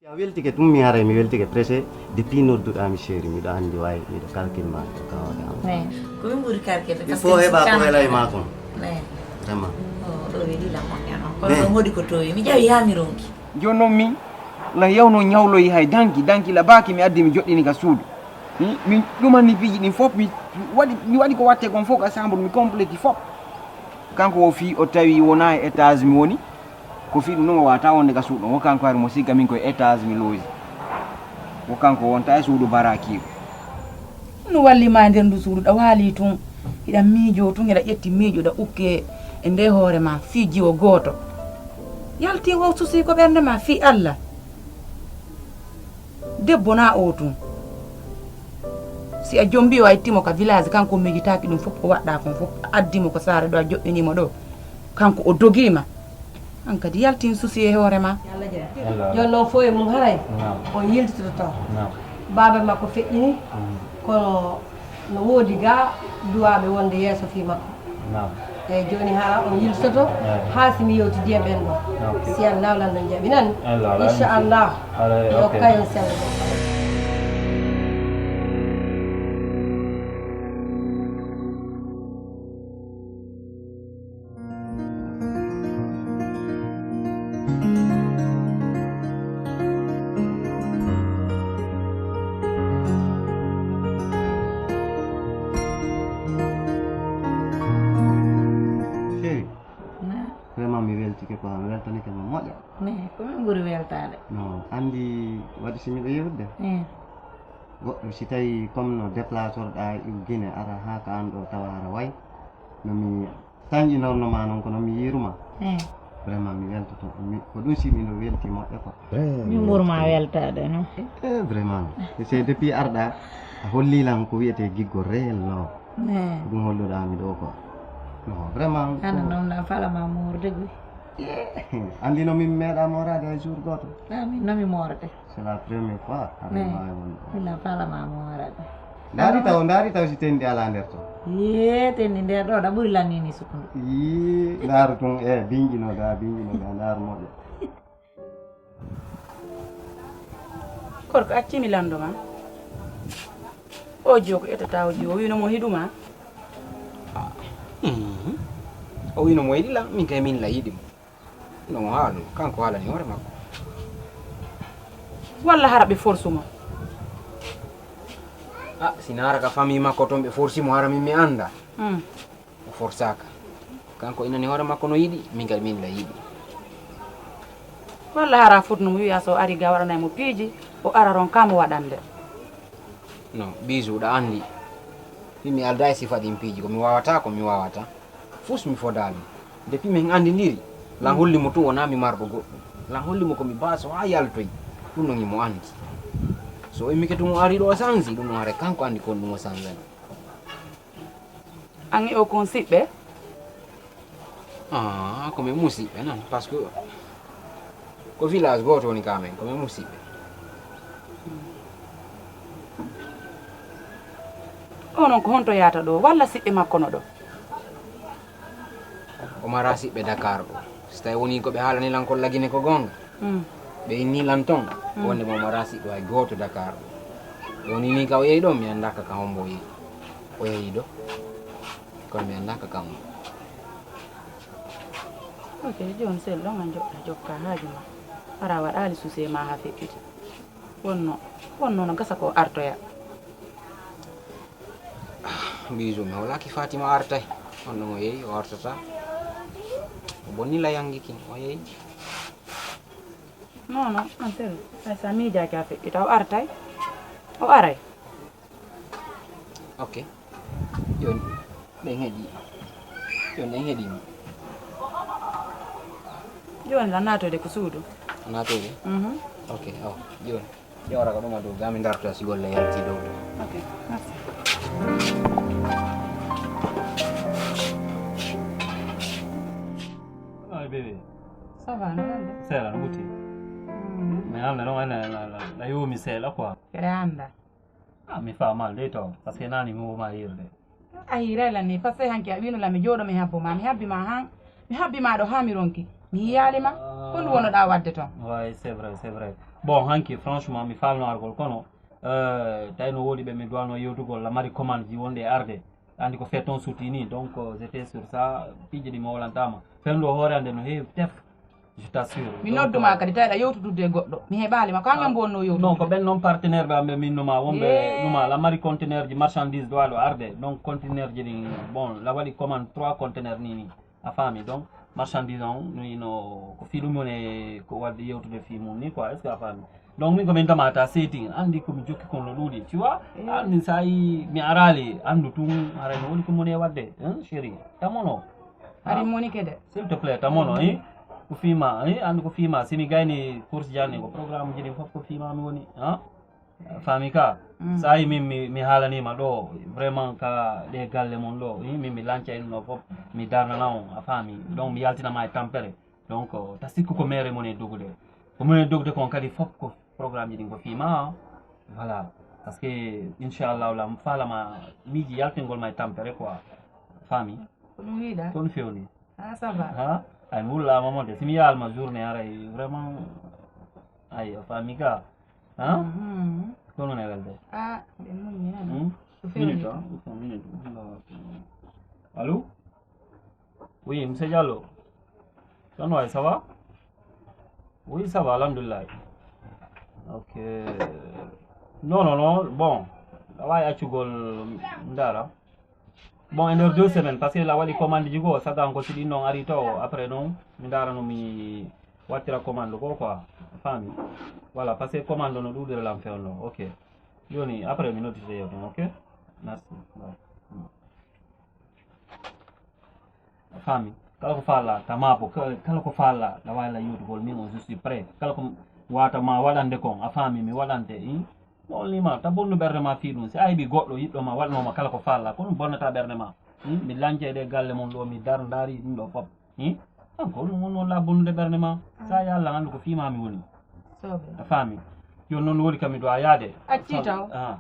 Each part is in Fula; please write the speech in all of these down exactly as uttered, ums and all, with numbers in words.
A weltike ɗum, mi haray mi weltike pressé. Depuis nodduɗaa mi, chéri, miɗo anndi way miɗo calcul ma, miɗo kawaɗa. Mais ko min ɓuri calcul. Il faut heɓa ko wela e makon. Mais vraiment. O ɗo weli la moƴƴa non. Kono ɗo moɗi ko towi mi ƴawi haa mi ronki. Jooni noon min la yawno ñawloyi hay danki danki la baaki mi addi mi joɗɗini ka suudu. Hmm? Min ɗumanni piiji ɗin fof mi waɗi mi waɗi ko watte kon fof ka chambre mi complète fof. Kanko o fii o tawi wona e étage mi woni. Ko fii ɗum ɗum o wawata wonde ka suuɗo ngo kanko hari mo sigga min koye étage mi looji. Ko kanko wonta e suudu barakiiru. No walli ma e nder ndu suudu ɗa waali tun. Hiɗa miijo tun hiɗa ƴetti miijo ɗa ukke e nde hoore ma fii jiwo gooto. Yalti o susi ko ɓernde ma fii Allah. Debbo na o tun. Si a jombi o a ittimo ka village kanko miijitaaki ɗum fof ko waɗɗa kon fof a addimo ko saare ɗo a joɗɗinimo ɗo. Kanko o dogima. An kadi yaltin susi e hoore ma. Jooni noon fof e mum haray on yiltitoto taw. Baaba makko feƴƴini kono no woodi ga duwaaɓe wonde yeeso fii makko. Eyyi jooni hara on yiltoto haa si mi yewtidi e ɓen ɗo. Si Allah lawlan no jaɓi nani. Inchallah. Yo kayon sello. Chéri, vraiment mi weltike quoi, mi weltanike ma moƴƴa. Mais ko min ɓuri weltaade. No anndi waɗi si miɗo yewtude. Goɗɗo si tawi comme no déplace orɗa Guinée ara haa ka an ɗo tawa hara way no mi tanƴinorno ma noon kono mi yiiru ma. Vraiment mi weltoto. Ko ɗum si miɗo welti moƴƴa quoi. Min ɓurma weltaade noon. E vraiment c'est depuis arɗa a holli lan ko wiyetee giggol réel no. Ko ɗum holluɗa mi ɗo quoi. No vraiment. Hannde noon ɗa falama moorde guy. Anndi no min meeɗa mooraade hay jour gooto. Min no mi moorde. C'est la première fois. Aɗa waawi wonde. Ila falama moorade. Ndaari taw ndaari taw si tendi ala nder to. Yee tendi nder ɗo ɗa ɓuri lannini sukkundu. Yii ndaaru tun e binjinoɗa binjinoɗa ndaaru moƴƴa. Korko accimi lando ma. O joko etata o jiwo wino mo hiɗuma. O wino mo yiɗi lan min kay min la yiɗi mo. No mo haalu kanko haalani hoore makko. Walla hara ɓe forsu mo. A si naara ka famille makko toon ɓe forsi mo hara min mi annda. O forsaaka. Kanko inani hoore makko no yiɗi min kadi min la yiɗi. Walla hara fotno mo wiya so ari ga waɗanay mo piiji o ara ron kamo waɗande. No bisu ɗa anndi. Min mi alda e sifa ɗin piiji ko mi wawata ko mi wawata. Fus mi fodaali. Depuis min anndindiri lan holli mo tun wonaa mi marɗo goɗɗum. Lan holli mo ko mi baaso haa yaltoyi. Ɗum non himo anndi. So o immike tun o ari ɗo o sansi ɗum non hare kanko anndi kon ɗum o sansani. An e o kon siɓɓe? Ah, ko min musiɓɓe non parce que ko village gooto woni ka men ko min musiɓɓe. O non ko honto yaata ɗo walla siɓɓe makko no ɗo? O mara siɓɓe Dakar ɗo. So tawi woni ko ɓe haalani lan kolla Gine ko gonga. Ɓe inni lan ton wonde mo mara siɓɓe hay gooto Dakar ɗo. Ɓe woni ni ka o yehi ɗo mi annda ka ka hombo o yehi. O yehi ɗo. Kono mi annda ka ka hombo. Ok, jooni sel ɗon a joɗɗa jokka haaju ma. Ara waɗaali suse ma ha feƴƴiti. Wonno wonno no gasa ko artoya. Bisu mi holaaki Fatima artay. On ɗon o yehi o artata. O bonni la yangi kin o yehi. Non non antel ay sa miijaaki a feƴƴita o artay. O aray. Ok. Jooni ɗen heɗi jooni ɗen heɗi mi. Jooni la naatoyde ko suudu. Naatoyde. Ok aw jooni. Ƴewata ko ɗum adoo gami dartoya si golle yalti dow to. Ok merci. Ay bébé. Ça va no wonde? Seeɗa no ɓutti. Mais hande noon ene la yoomi seeɗa quoi. Eɗa annda. Ah, mi faamaali dey taw parce que naani mi woma yiirde. A hiiray lan ni parce que hanki a wiino lan mi jooɗo mi habbo ma mi habbi ma han mi habbi ma ɗo haa mi ronki mi yiyaali ma. Ko ndu wonoɗaa waɗde toon? Way c'est vrai c'est vrai. Bon, hanki, franchement, mi falno argol kono, euh, tawi no wodi ɓe mi duwano yewtugol la mari commande ji wonde e arde. Andi ko fait on soutini, donc, euh, j'étais sur ça, piiji ɗi mi wolantama. Fenndo hoore ande no heewi tef, je t'assure. Mi Donc, nodduma euh, kadi, tawi aɗa yewtudude e goɗɗo. Mi heɓaali ma, ko an Ah, mbonno yewtude. Non, ko ɓen noon partenaire ɓe amɓe min numa, wonɓe Eh. numa, la mari conteneur ji marchandise ɗo aɗo arde. Donc, conteneur ji ɗin, bon, la waɗi commande trois conteneurs ni ni. A faami? Donc, marchandise on, no ino, ko fii ɗum woni ko wadde yewtude fii mum ni quoi. Est-ce que a faami? Donc, min ko min tamata setting, andi ko mi jokki kon no ɗuuɗi, tu vois? Eh. Andi sa yi mi arali, andu tun, haray no woni ko moni e wadde, hein, chéri? Tamono. Ari Ah. moni kede. S'il te plaît, tamono, hein? Ko fii ma, hein? Andu ko fii ma, si mi gayni course janni, ko programme ji ɗin fof ko fii ma mi woni, hein? Faami ka? Mm. Sa yi min mi, mi haalanima ɗo, vraiment ka ɗe galle mon ɗo, hein? Min mi lancayno fof, mi darnana on, a faami? Donc, mi yaltinama e tampere. Donc, ta sikku ko mere mon e dogude. Ko mon e dogude kon kadi fof ko programme ji ɗin ko fii ma, hein? Voilà. Parce que, inchallah, la mi faalama miiji yaltingol ma e tampere quoi. Faami? Ko ɗum wiɗa? Ko ɗum fewni. Ah, ça va. Ha? Ay, mi wullama mo de. Si mi yaalma journée aray, vraiment, ay, a faami ka? Ha? Mhm. Kono ne welde? Ah, ɓe muññi, nani? Hmm? Ko fewni? Minute, hein? Une minute. Allo? Oui, monsieur Diallo. Kono way, ça va? Oui, ça va, alhamdulillah. Ok. Non, non, non, bon. A wawi accugol ndara. Bon, e nder deux semaines, parce que la waɗi commande ji goo, sagan ko si ɗin noon ari to, après noon, mi ndaara no mi wattira commande goo quoi, faami? Voilà, parce que commande no ɗuuɗira lan fewndo, ok. Joni, après mi noddite yo ɗum, ok? Merci. Bye. Mm. A faami? Kala ko faala, ta maapo, ka-, kala ko faala, la wawi la yewtugol, min on, je suis prêt. Kala ko wata ma waɗande kon, a faami, mi waɗante, in? Mo on lima, ta bonnu ɓernde ma fii ɗum. Si a heɓi goɗɗo yiɗɗo ma, waɗnoma kala ko faala, ko ɗum bonnata ɓernde ma. Hmm? Mi lance ɗe galle mon ɗo, mi dar, ndaari ɗum ɗo fop. Hmm? An ko ɗum woni won la bonnude ɓernde ma. Sa ya Allah, andu ko fii ma mi woni. Soɓe. A faami? Yon noon woni kam mi ɗo a yaade. Acci taw. Ah.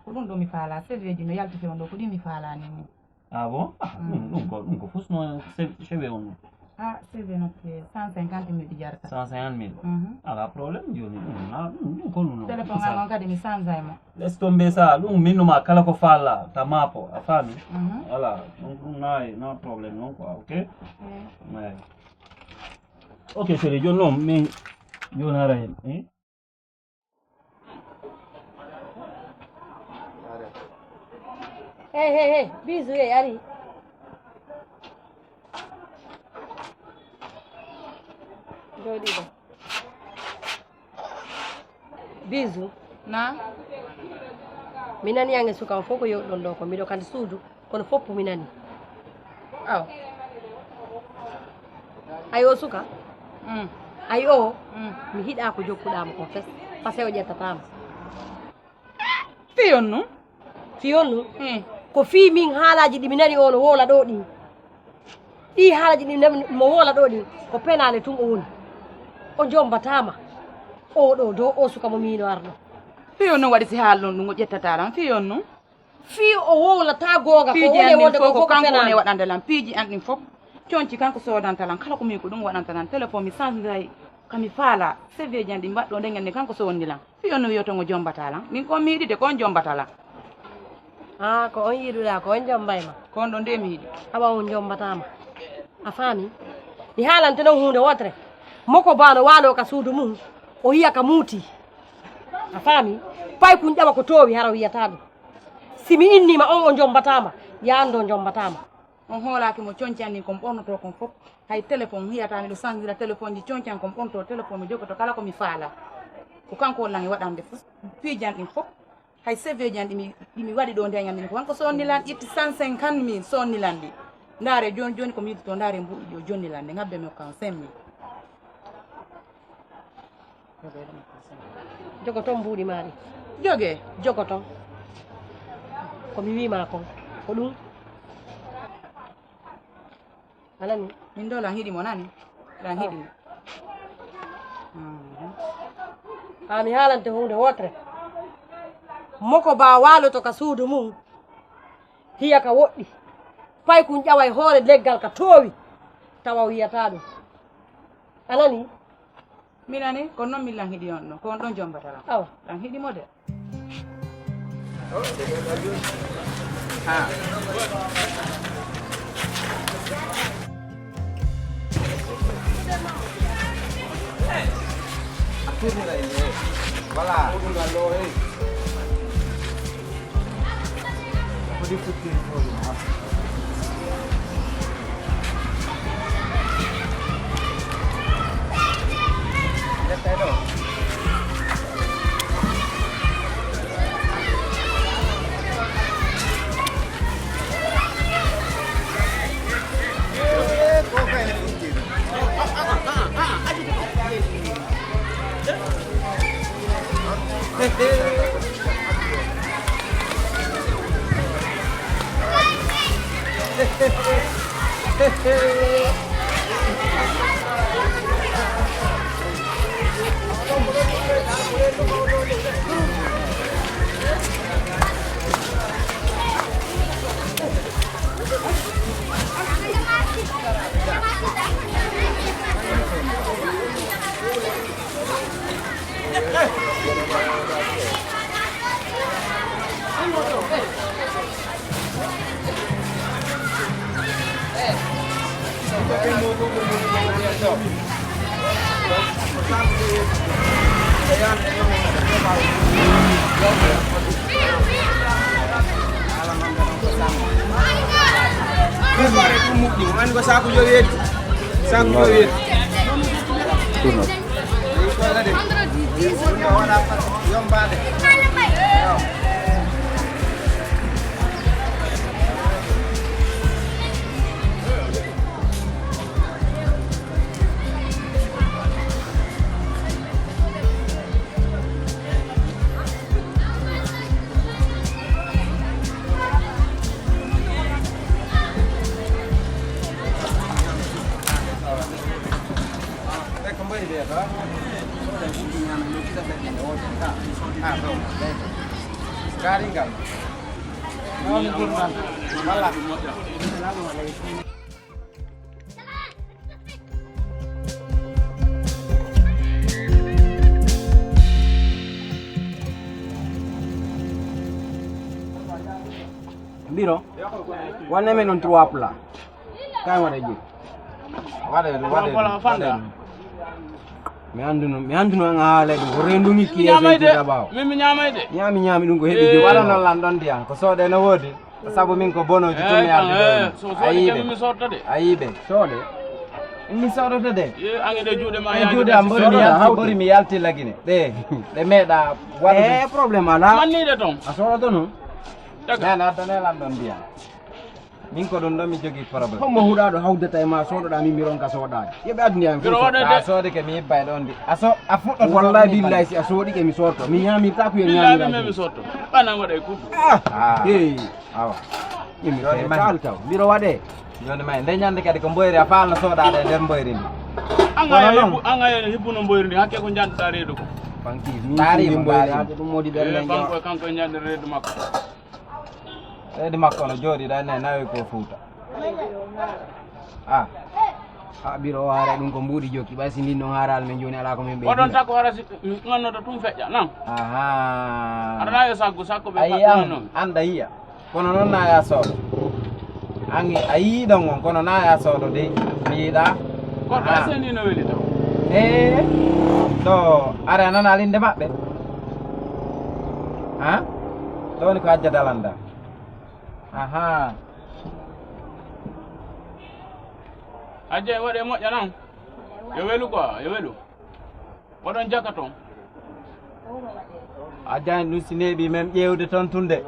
Ko ɗum ɗo mi faala, C V ji no yalti fewndo, ko ɗi mi faalani ni. Ah bon? Ah, ɗum, ɗum ko, ɗum ko fusno se-, C V on. Ah, C V no ke cent cinquante mille ɗi jarata. Cent cinquante mille? Mhm. Ala problème, joni ɗum na, ɗum, ɗum ko ɗum non. Téléphone am on kadi mi sanzay mo. Laisse tomber ça, ɗum min numa kala ko faala, ta maapo, a faami? Mhm. Voilà, donc ɗum na, na problème non quoi, ok? Eh. Ouais. Ok, chérie, joni noon, min, joni haray, eh? Hey, hey, hey, Bijou, hey, ari. Jooɗi ɗo. Bijou. Na? Mi nani an e suka on fof ko yewɗon ɗo ko miɗo kandi suudu. Kono foppu mi nani. Aw. Ay o suka. Mm. Ay o. Mm. Mi hiɗa ko jokkuɗamo ko fes. Parce que o ƴettata mo. Fiyon nu? Fiyon nu? Mm. Ko fii min haalaji ɗi mi nani o no wowla ɗo ɗi. Ɗi haalaji ɗi nani mo wowla ɗo ɗi. Ko penale tun o woni. O jombatama. O ɗo dow o suka mo miino arno. Fiyon nu waɗi si haalon ɗum o ƴettata lan. Fiyon nu? Fii o wowlata goonga, ko piiji woni an ɗin wonde fof ko ko fof ko kanko woni fenaande. Waɗande lan piiji an ɗin fof. Conci kanko soodanta lan kala ko mi ko ɗum waɗanta lan téléphone mi sandiray ka mi faala. Seveji an ɗi mbaɗɗo nde ñande kanko sonni lan. Fii on no wiyoto ngo jombata lan min ko mi yiɗi de ko on jombata lan. Ah, ko on yiɗuɗa ko on jombay ma. Ko on ɗo nde mi yiɗi. Awa on jombatama. A faami? Mi haalante non huunde wotere. Moko bano wano ka suudu mum. O yiya ka muuti. A faami? Pay kun ƴawa ko toowi hara wiyata ɗum. Si mi innima on o jombatama, ya ando jombatama. On hoolaaki mo conci an nin kon ɓornoto kon fof. Hay téléphone hiyata miɗo sangira téléphone ji conci an kon ɓornoto téléphone mi jogoto kala ko mi faala. Ko kanko walla mi waɗande fof. Piiji an ɗin fof. Hay seveji an ɗi mi, ɗi mi waɗi ɗo nde ñande ko kanko sonni lan ƴetti cent cinquante mille sonni lan ɗi. Ndaare joni joni ko mi yiɗi to ndaare mbuɗi ɗi o jonni lan nde ngabbe mi hokka on cinq mille. Jogo toon mbuuɗi maa ɗi. Joge. Jogo toon. Ko mi wii maa kon. Ko ɗum. A nani? Min ɗo lan hiɗi mo nani? Lan hiɗi mo. Mhm. Haa mi haalante huunde wootere. Moko baa waaloto ka suudu mum. Hiya ka woɗɗi. Paykun ƴawa e hoore leggal ka toowi. Tawa o yiyataa ɗum. A nani? Minani, ko noon mi lan hiɗi on ɗon. Ko on ɗon jombata lan. Awa. Lan hiɗi mo de. Ah. A tournira e nde. Voilà. Ko ɗi futti ko ɗum, ha. Ƴetta e ɗo. Préparé ɗum moƴƴi, an ko saku jowi heddi. Saku jowi heddi. Ɗum noon. Gaaringal. Walla. Mbiro, wanne men on trois plats. Kay waɗa jik. Waɗe ɗum, waɗe ɗum, waɗe ɗum. Mi annduno, mi annduno an a haalay ɗum. Ko rendu mi kiyee ñaamay de. Min mi ñaamay de. Ñaami, ñaami ɗum ko heɓi jik. Waɗa noon lan ɗon ndiyam. Ko soodee no woodi. Sabu min ko bonooji tun mi aldi ɗo. So soodi kam mi sorto de. A yiiɓe. Soode. Mi sodoto de. Ye ange de juuɗe ma. E juuɗe am mbori mi yalti, mbori mi yalti lagine. Ɗe, ɗe meeɗa waɗude. Eh, problème alaa. Manni de ton. A sodoto non. Daga. Nana addane lan ɗon ndiyam. Min ko ɗum ɗo mi jogii problème. Hombo huɗaɗo hawdata e ma sodoɗa min mi ronka sodaade. Yeɓe addini am. Biro waɗa de. A soodi ke mi yibba e ɗon di. A so, a fuɗɗoto. Wallahi billahi si a soodi ke mi sorto. Mi ñaami ta ko ye ñaami. Billahi mi sorto. Bana waɗa e kuddu. Ah. Hey. Awa. Yimɓe kay taal taw. Mbiro waɗe. Joni ma, nde ñande kadi ko mboyri a faalno soodaade e nder mboyri ndi. Anga ya hibbu, anga ya hibbuno mboyri ndi, hakke ko njanduɗa reedu ko. Banki, min taari mo mboyri ndi. Ɗum modi ɓernde. Eh, banko kanko e njande reedu makko. Reedu makko no jooɗi ɗa ne nawi ko Fuuta. Ah. Ah, biro o haara ɗum ko mbuuɗi jokki, ɓay si ndin ɗon haaraali men jooni alaa ko min ɓeydi. Oɗon takko hara si, ngannooto tum feƴƴa, nan. Aha. Aɗa nawi e saggu, sakko ɓe paɗɗuno non. Anda yiya. Kono noon na ya soodo. An a yii ɗon on, kono na ya soodo de. Mi yiɗa. Goɗɗo a seni no weli taw. Ee. To, are a nana linde maɓɓe. Ha? Ɗo woni ko Hajja dalanda. Aha. Hajja e waɗe moƴƴa nan. Yo welu quoi, yo welu. Oɗon jaka toon. A jani ɗum si neeɓi men ƴeewde toon tunde.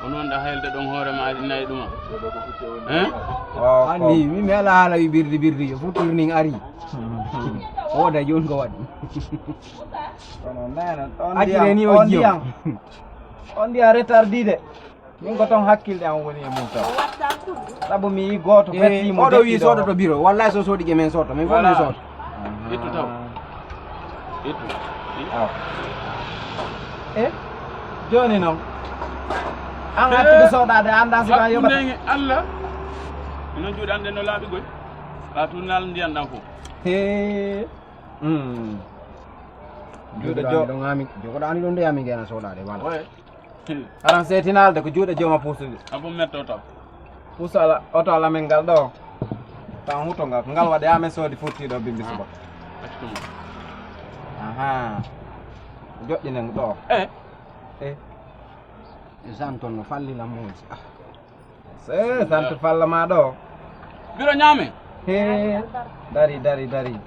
Ko noon ɗa haylde ɗon hoore ma nayi ɗuma. Hein? Anni, min mi ala haala wi birdi birdi, yo futtur nin ari. Wooda jooni ko waɗi. Kono nana, on accire ndiyam, ni o on jiyam. Ndiyam. On ndiyam retardé de. Min ko toon hakkilde am woni e mum taw. Sabu mi yii gooto feccii mo oɗo wi soodo to biro. Wallahi so soodi ke men sooto. Min fof men sooto. Ittu taw. Ittu. Aw. E? Jooni noon. An hattude soodaade, a anndaa si ko a yoɓata. Hakkunde Allah. Ino juuɗe an ɗen no laaɓi goy. Ka tunnal ndiyan ɗan fof. Hee. Hmm. Juuɗe jo- ɗon ami, jogoɗaani ɗum de ami ngena soɗaade, wala. Oye. Aran seetinaalde ko juuɗe jooma puusude. Abon metto taw. Puusu ala, oto ala men ngal ɗo. Tan huto ngal, ko ngal waɗi amen soodi futti ɗo bimbi subaka. Exactement. Aha. Joɗɗinen ɗo. Eh. Eh. E Santon no falli lamuuji. Ah. Se, Santo falla ma ɗo. Biro ñaame. He, dari, dari, dari.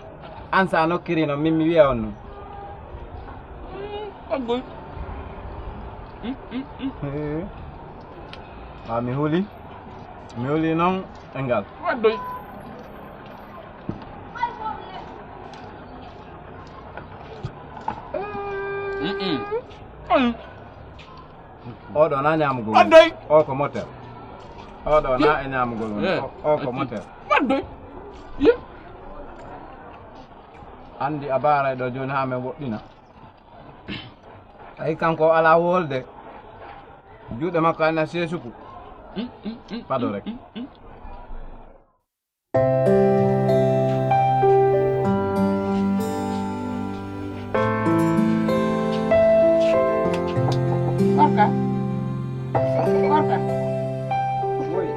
An sa nokkirino, min mi wiya on no. Aggoy. He. Wa mi huli. Mi huli noon e ngal. Waddoy. Mm-mm. Oɗo na ñaamugol woni. Adday. O ko motel. Oɗo na e ñaamugol woni. Eh, o, o ko motel. Adday. Ye. Anndi a baaray ɗo jooni haa men woɗɗina. Tawi kanko o alaa wolde. Juuɗe makko anna seesuku. Mm, mm, mm, pado rek. Mm, mm. Korka. Korka. Woy.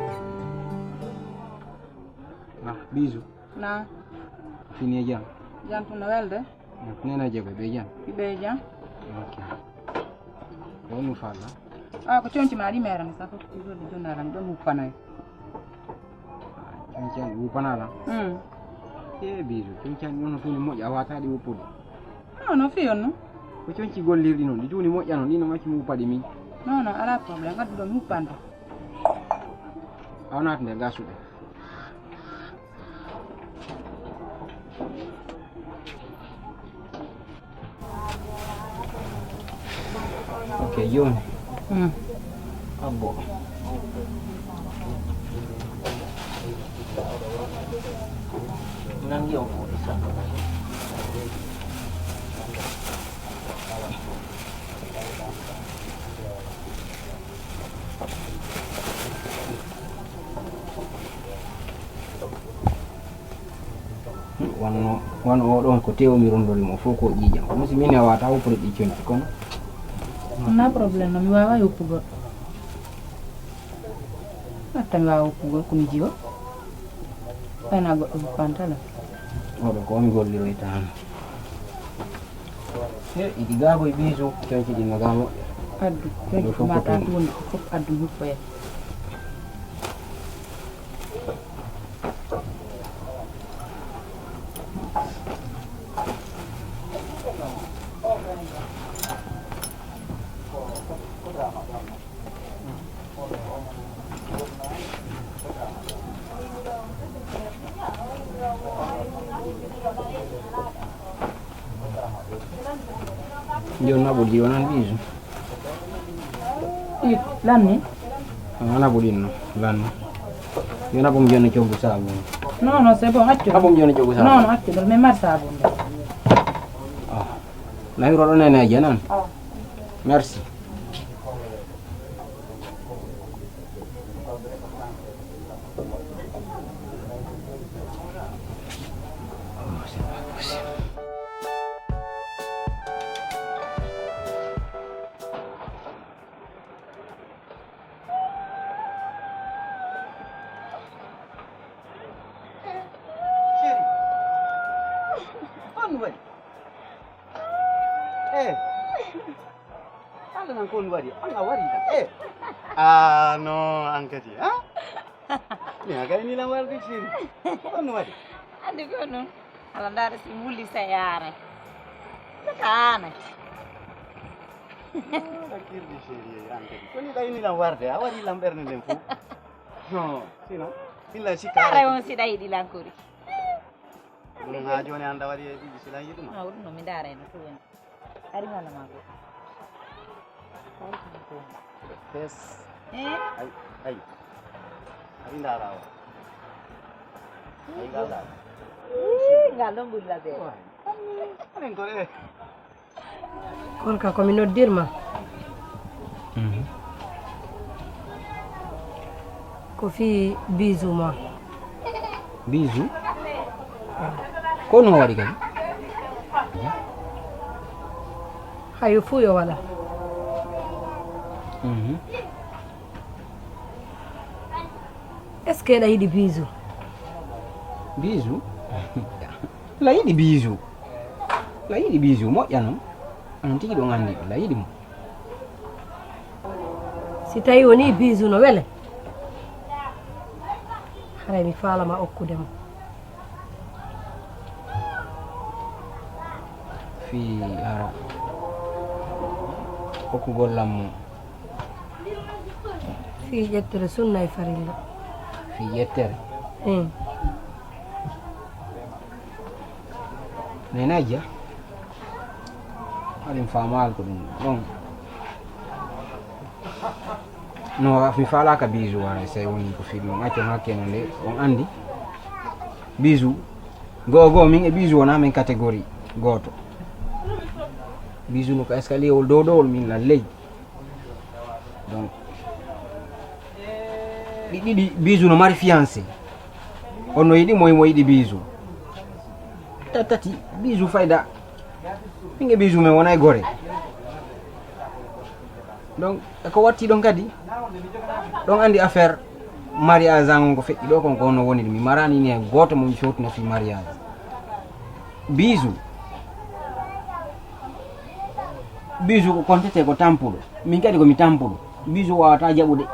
Ah, bisou. Na. Fini e jam. Jam tun no welde. Nena je ɓe ɓe jam. Ɓe jam. Ok. Ko nu falla? Ah, ko conci ma ɗi mere ni sa ko ɗi ɗo ɗi jonnala mi ɗon wuppanoy. Conci an wuppanala? Mm. E biso, conci an ɗon tuni moƴƴa wata ɗi wuppude. Non, non, fiyon no. Ko conci gollirɗi non, ɗi tuni moƴƴa non, ɗi no macci mi wuppaɗi min. Non, non, ala problème, addu ɗo mi wuppanto. A wonat nder gasuɗe. Ok, jooni. Mm. Abbo. Nangi on fof e sappo. Wanno, wano o ɗon ko tew mi rondori mo fof ko ƴiiƴam. Kono si min a wata woppude ɗi conci kono. Wona problème no mi wawa yoppugol. Watta mi wawa woppugol ko mi jiwo. Wayna goɗɗo woppantala. Oɗo ko mi golliroyta hano. He, iɗi gaago e biiso, conci ɗi no gaa moƴƴa. Addu, conci ɗi mata tuundi, fof addu huppoya. Joni naɓude ɗi wonan ɓiisu. Ɗi lanni. Wona ɓuɗinno lanni. Yo naɓum joni coggu sabun. Non, non, c'est bon, accu. Naɓum joni coggu sabun. Non, non, accu, mais mar sabun. Ah. Nawi roɗo nene a janan. Ah. Merci. Chéri, on wari? Eh. Alla nan ko on wari? An a wari tan. Eh. Ah, non, an kadi, ha? Mi a gayni lan warde, chéri. On wari? Andi ko non. Ala ndaara si wuli sa yaare. Kaane. Ala kirdi chéri, an kadi. Ko ni gayni lan warde, a wari lan ɓernde nden fof. Non, sinon, illa si kare on si ɗayi ɗi lankori. Ɗum haa jooni an ɗa waɗi e ɓiɓɓe si lan yiɗuma. Ah, ɗum no mi ndaara en ɗum. Ari wala ma ko. Fes. Eh? Ay, ay. Ari ndaara o. Ay ngal ɗa. Ih, ngal ɗon ɓuri la belle. Anen ko e. Korka, ko mi noddirma. Mhm. Ko fii biisu ma. Biisu? Ko no waɗi kadi? Hayo fuu yo waɗa. Mhm. Est-ce que eɗa yiɗi Bijou? Bijou? La yiɗi Bijou. La yiɗi Bijou, moƴƴa noon. Onon tigi ɗon anndi ɗum, la yiɗi mo. Si tawi woni Bijou no wele, haray mi faalama okkude mo. Fii hara okkugol lammo. Fii ƴettere sunna e farilla. Fii ƴettere? Eey. Nena Dia, haɗum faamaali ko ɗum ɗon. No, mi faalaaka Bijou waray, sey woni ko fii ɗum. Accon hakke no nde, on anndi. Bijou, goo goo, min e Bijou wonaa min catégorie gooto. Bijou no ko escalier wol dow dow, min la ley. Donc, ɗi ɗiɗi, Bijou no mari fiancé. On no yiɗi mo, mo yiɗi Bijou. Ta-, tati, Bijou fayda. Min e Bijou men wonay gore. Donc, e ko watti ɗon kadi, ɗon anndi affaire mariage an on ko feƴƴi ɗo kon ko honno woniri. Mi marani ni hay gooto mo mi fewtina fii mariage. Bijou. Bijou ko kontete ko tampuɗo. Min kadi ko mi tampuɗo. Bijou waawata jaɓude.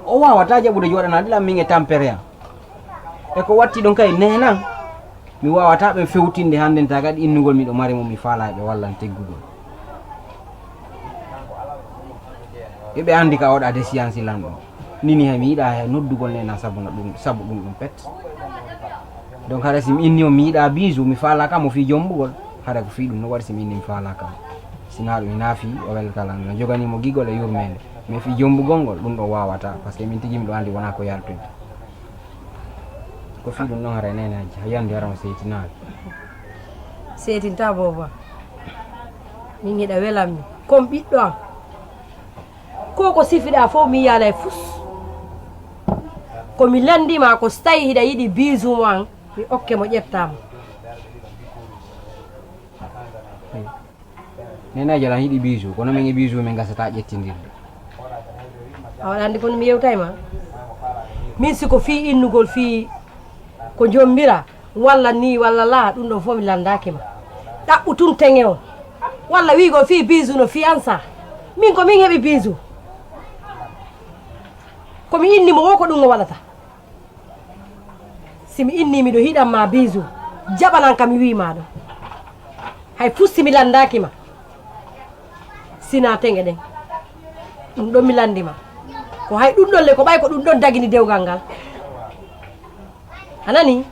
O waawata jaɓude jooɗanaade lam min e tampere am. E ko watti ɗon kay nenan. Mi waawata ɓe fewtinde hannden ta kadi innugol miɗo mari mo mi faalaa ɓe wallan teggugol. Eɓe anndi ka oɗa de siyansi lan ɗon. Nini hay mi yiɗa hay noddugol nenan sabu no ɗum, sabu ɗum ɗum pet. Donc, hara si mi inni on mi yiɗaa Bijou, mi faalaaka mo fii jommbugol, hara ko fii ɗum no waɗi si mi inni mi faalaaka mo. Sinaa ɗum hinaa fii o weltalan, no joganii mo gigol e yurmeende. Mais fii jommbugol ngol, ɗum ɗon waawataa, parce que min tigi miɗo anndi wonaa ko yaltudi. Ko fii ɗum ɗon hara e neenaaji, a yiyande hara mo seytinaali. Seytintaa booba. Min hiɗa welammi. Kon ɓiɗɗo am. Ko ko sifiɗaa fof mi yiyay fus. Ko mi lanndii ma ko so tawii hiɗa yiɗi Bijou mo an, mi okke mo ƴettaa mo. Neenaaji lan yiɗi Bijou, kono min e Bijou min ngasataa ƴettindirde. A waɗa anndi kono mi yewtay ma. Min si ko fii innugol fii ko jombira, walla nii, walla laa, ɗum ɗon fof mi lanndaaki ma. Ɗaɓɓu tun teŋe on. Walla wiigol fii Bijou no fiyansa. Min ko min heɓi Bijou. Ko mi inni mo wo ko ɗum o waɗata. Si mi inni miɗo hiɗan ma Bijou, jaɓanan ka mi wii ma ɗum. Hay fus si mi lanndaaki ma. Sinaa teŋe ɗen. Ɗum ɗon mi lanndi ma. Ko hay ɗum ɗon le, ko ɓay ko ɗum ɗon dagini dewgal ngal. A nanii?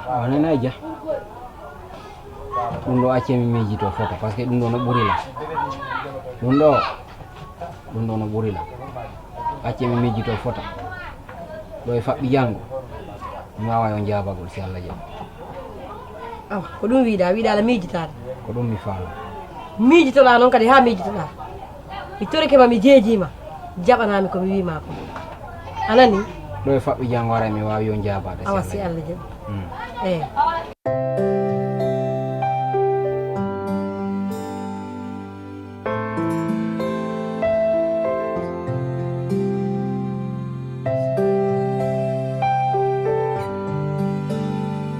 A nanii Dia. Ɗum ɗo accee mi miijitoo fota, parce que ɗum ɗo no ɓuri la. Ɗum ɗo, ɗum ɗo no ɓuri la. Accee mi miijitoo fota. Ɗo e faɓɓi janngo, mi waaway on jaabagol si Allah jaɓi. Awa, ko ɗum wiiɗaa, wiiɗaa la miijitaade. Ko ɗum mi faala. Miijitoɗaa noon kadi haa miijitoɗaa. Mi torike ma, mi jeejii ma. Jaɓanaa mi ko mi wii maa ko. A nanii? Ɗo e faɓɓi janngo haray mi waawi on jaabaade si Awa, Allah si jaɓi. Allah jaɓi. Mm. Eey.